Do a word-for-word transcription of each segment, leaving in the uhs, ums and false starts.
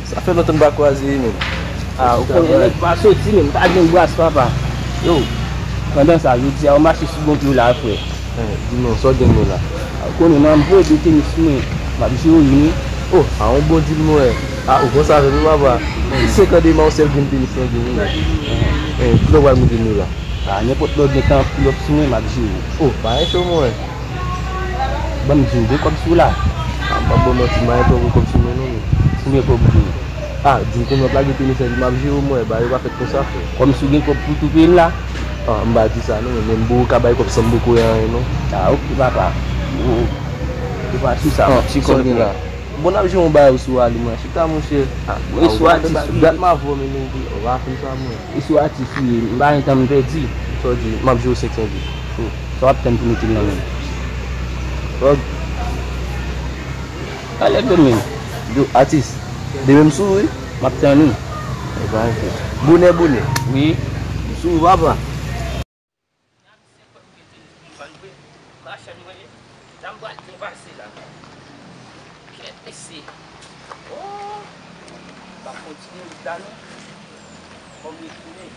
Sa fè lontan n pa kwaze, wi, menm. Ah, ou konnen nèg pa soti, menm pa gen bras, papa. Yo, pandan sa, jodi a, ou mache sou bon pye w la, frè. Eh, di non, sa w gen nou la? Ah, ou konnen, non, m voye de tenis mwen, m ap jere w, wi. Oh, ah, yon bon dil mwen. Ah, ou konsa avè m, wi, papa. Senkant de ma, yon sèl grenn tenis nan gen, wi. Eh, kilè w pral mete nou la? Ah, nenpòt lè w gen tan, pull up sou mwen, m ap jere w. Oh, pa gen cho, mwen. Ban m di w, gen kòb sou w la? Ah, m p ap ba w manti, m pa gen twò gwo kòb sou mwen non, men. Konbyen kòb ou gen? Ah, di m konbyen w ap lage tenis lan, di m ap jere w, mwen, bagay yo pa fèt konsa, frè. Kòm si w gen kòb pou tou peye m la? Ah, m pa di sa non, men m poko ka bay kòb san m poko wè anyen non. Ah, oke, papa. Ou, ou pa sou sa, ah, m ap sou sa w gen la. Bon, n ap jere yon bagay ou sou ale, mwen. Chita, monchè. Ah, bon, e sou atis ou ye? Dat m ap vò, men nou, ou pa konn sa, mwen. E sou atis ou ye? M pa gen tan m pèdi. Sa w di? M ap jere w senk san goud. Sa w ap tann pou mete l nan men m? Sa w di? Talè demen. Yo, atis. Demen m sou ou, wi. M ap tann ou. E pa enkyèt. Bonè, bonè. Wi. M sou ou, papa. Sa m pral byen pase la. Kèt mesye. Oh! M ap kontinye wout la non. Fò m retounen.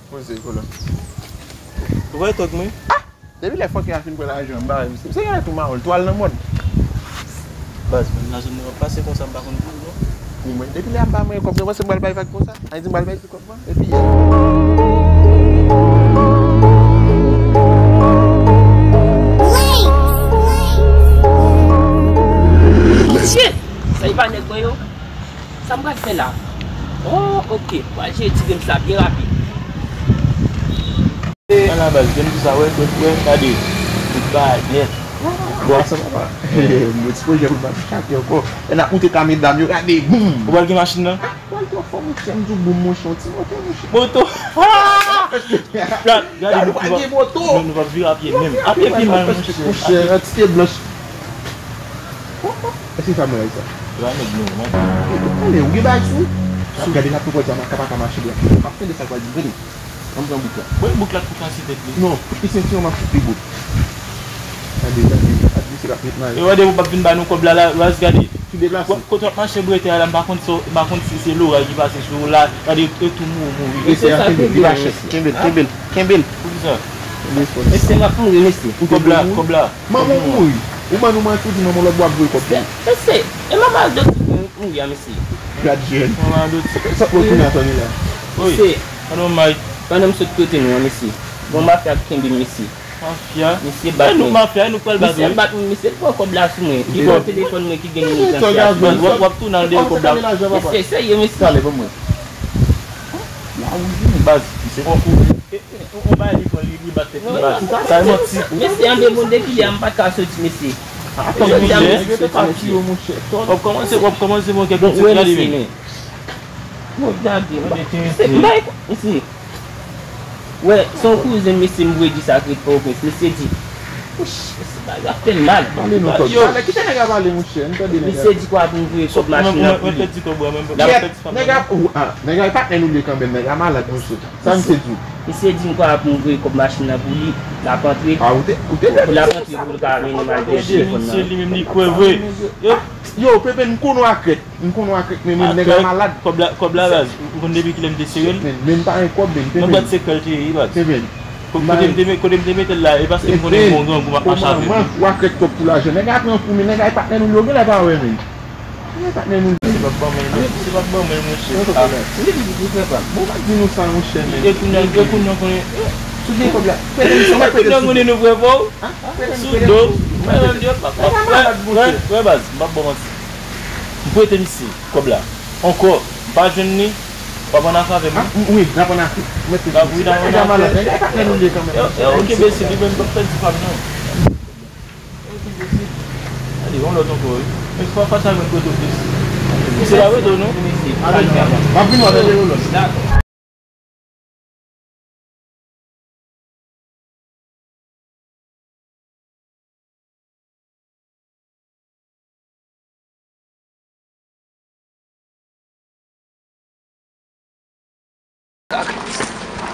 Poze, kolo. Ou wè tòg mwen? Depi lè fòkè a fin pran lajan, m bare misye. Misye genlè tou mawon, l twal nan mòn. Baz, menm nan zòn nan w ap pase konsa, m pa konn pou ou non. Pou mwen, depi lè a m pa manyen kòb, mwen panse m pral bay vag konsa. Ay di m pral bay ti kòb mwen. Epi yè. Mesye! Sa e pa nèg mwen yo? Sa m pral fè la? Oh, oke. Pral jere ti games la byen rapid. Ala baz, gen pou sa, wè, wè, wè, gade. Tout bagay nèt. Bon, sa papa. M ekspoze pou m pa chake ankò. E n ap moute ka medam yo, gade, boum! Ou pral gen machin nan? Pral twò fò, monchè, m di w, boum, monchè, yon ti moto, monchè. Moto! Plat, gade, nou pral gen moto. Nou, nou p ap vire a pye menm. A pye pi mal, monchè. Monchè, antite blanch. Èske sa mwen la, sa? Sa nèg nou, man. E, e, ale, ou gen bagay sou? Sou. Gade la, pou sa, m ap ka pa ka mache byen. M ap tande sa l pral di, gade. Ann pran bouk la. Bon, bouk la pou kase tèt li. Non, pou ki sentiwon m ap koupe bouk. Gade, gade, gade, misye l ap met nan. E wè, depi w p ap vin ba nou kòb la, la, raz gade. Ki deplase? W ap, kote w ap mache bwete a la, m pa konn si, m pa konn si se loray ki pase sou ou la. Gade, e tou mou, mouri. Mesye a kenbe, li pa chèf. Kenbe l, kenbe l, kenbe l. Poukisa? Mesye, m ap mouri, mesye. Kòb la, kòb la. Manman w mouri. Ou ban nou manti, ou di manman w lòt bò ap voye kòb pou ou. Mesye, e manman al doti pou mouri a, mesye. Gad jèn. Manman al doti. Sa pou tounen atande la. Wi. Mesye. Pandan m sot kote nou an, mesye. Bon, mafya k kenbe m, mesye. Mafya? Misye bat mwen. Mafya, nou pral bat mwen. Misye bat mwen, misye pran kòb la sou mwen. Li pran telefòn mwen ki gen nimewo trant la. W ap, w ap tounen al dèyè kòb la. Mesye, serye, mesye. Talè, ban mwen. Baz, misye pran kou. E, e, on bay li pran li, li bat tèt li, baz. Sa e manti. Mesye, an de moun depi yè a m pa ka soti, mesye. Jodi a, mesye, soti, mesye. W ap kòmanse, w ap kòmanse bon kèk pitit, gade, mesye. Bon, gade, mesye, bay, mesye. Wè, se yon kouzen, mesye, m voye di sa k ret Pòtoprens. Mesye di, wouch, mesye, bagay ap fè m mal. Pale nou, kòb. Yo. Talè, kite nèg la pale, monchè. N tande nèg la. Misye di kwa pou m voye kòb machin nan pou li. Nèg la, ou, ah, nèg la e patnè nou li ye kanmenm, nèg la malad, monchè. Sa misye di w? Misye di m kwa pou m voye kòb machin nan pou li, l ap antre. Ah, ou te, ou te dèpi. L ap antre pou l ka mennen m al dèyè telefòn nan. Misye li menm li kwè vre. Yo. Yo, Pepe, m konnen w akrèt. M konnen w akrèt, men, men nèg la malad. Kòb la, kòb la, baz. Ou konn depi kilè m te sere l? Men, men m pa gen kòb, men, Pepe. Nan bwat sekrè l te ye, baz. Pepe. Ko-, kote m te me-, kote m te mete l la, e paske m konnen m gon grangou, m ap mache avè l. Ou akrèt twòp pou lajan. Nèg la pran kou, men nèg la e patnè nou li, yo genlè pa wè, men. Nèg la e patnè nou li. Se pa ban mwen, se pa ban mwen, monchè. Ah. Bon, pa di nou sa, monchè, men. E kounye a, e kounye a konnen. Sou gen kòb la. Kounye a konnen nou vre vre. Sou do. Mwen menm, yo, pa, pa, wè, wè, wè, baz, m p ap ba w manti. M prete misye kòb la. Ankò, m pa jwenn li. W ap ann afè avè m, wi. Ah, m, wi, n ap ann afè. Mèt wi, n ap ann afè. Nèg la malad, nèg la e patnè nou li kanmenm. Yo, yo, oke, mesye, li menm p ap pèdi pa m, non. Oke, mesye. Gade, yon lòt ankò, wi. Men fò w fache avè l kote w plis. Misye pa rete w, non. M ap vin wè, tande, yon lòt. Dakò.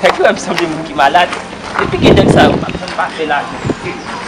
Nèg yo wè m sanble moun ki malad. Depi gen nèg sa yo, m p ap janm pa fè lajan.